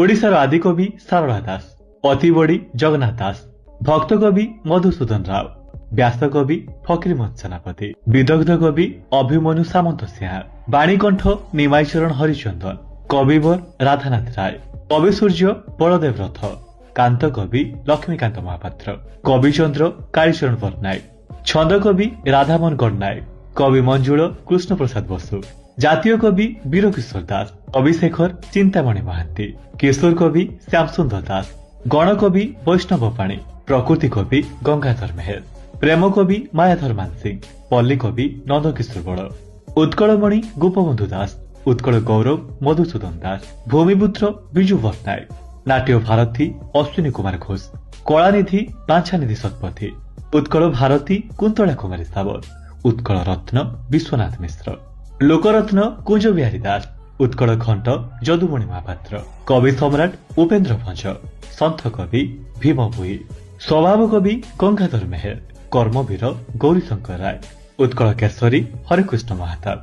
ଓଡ଼ିଶାର ଆଦିକବି ସାରଳା ଦାସ, ଅତିବଡ଼ି ଜଗନ୍ନାଥ ଦାସ, ଭକ୍ତକବି ମଧୁସୂଦନ ରାଓ, ବ୍ୟାସକବି ଫକୀରମୋହନ ସେନାପତି, ବିଦଗ୍ଧ କବି ଅଭିମନ୍ୟୁ ସାମନ୍ତସିଂହାର, ବାଣୀକଣ୍ଠ ନିମାଇଚରଣ ହରିଚନ୍ଦନ, କବିବର ରାଧାନାଥ ରାୟ, କବିସୂର୍ଯ୍ୟ ବଳଦେବ ରଥ, କାନ୍ତ କବି ଲକ୍ଷ୍ମୀକାନ୍ତ ମହାପାତ୍ର, କବିଚନ୍ଦ୍ର କାଳୀଚରଣ ପଟ୍ଟନାୟକ, ଛନ୍ଦକବି ରାଧାମୋହନ ଗଡ଼ନାୟକ, କବି ମଞ୍ଜୁଳ କୃଷ୍ଣପ୍ରସାଦ ବସୁ, ଜାତୀୟ କବି ବୀରକିଶୋର ଦାସ, କବିଶେଖର ଚିନ୍ତାମଣି ମହାନ୍ତି, କିଶୋର କବି ଶ୍ୟାମସୁନ୍ଦର ଦାସ, ଗଣକବି ବୈଷ୍ଣବ ପାଣି, ପ୍ରକୃତି କବି ଗଙ୍ଗାଧର ମେହେର, ପ୍ରେମ କବି ମାୟାଧର ମାନସିଂହ, ପଲ୍ଲୀ କବି ନନ୍ଦକିଶୋର ବଳ, ଉତ୍କଳମଣି ଗୋପବନ୍ଧୁ ଦାସ, ଉତ୍କଳ ଗୌରବ ମଧୁସୂଦନ ଦାସ, ଭୂମିପୁତ୍ର ବିଜୁ ପଟ୍ଟନାୟକ, ନାଟ୍ୟ ଭାରତୀ ଅଶ୍ୱିନୀ କୁମାର ଘୋଷ, କଳାନିଧି ବାଞ୍ଛାନିଧି ଶତପଥୀ, ଉତ୍କଳ ଭାରତୀ କୁନ୍ତଳା କୁମାରୀ ସାବତ, ଉତ୍କଳ ରତ୍ନ ବିଶ୍ୱନାଥ ମିଶ୍ର, ଲୋକରତ୍ନ କୁଞ୍ଜବିହାରୀ ଦାସ, ଉତ୍କଳ ଘଣ୍ଟ ଯଦୁମଣି ମହାପାତ୍ର, କବି ସମ୍ରାଟ ଉପେନ୍ଦ୍ର ଭଞ୍ଜ, ସନ୍ଥ କବି ଭୀମ ଭୋଇ, ସ୍ୱଭାବ କବି ଗଙ୍ଗାଧର ମେହେର, କର୍ମବୀର ଗୌରୀଶଙ୍କର ରାୟ, ଉତ୍କଳ କେଶରୀ ହରେକୃଷ୍ଣ ମହାତାବ।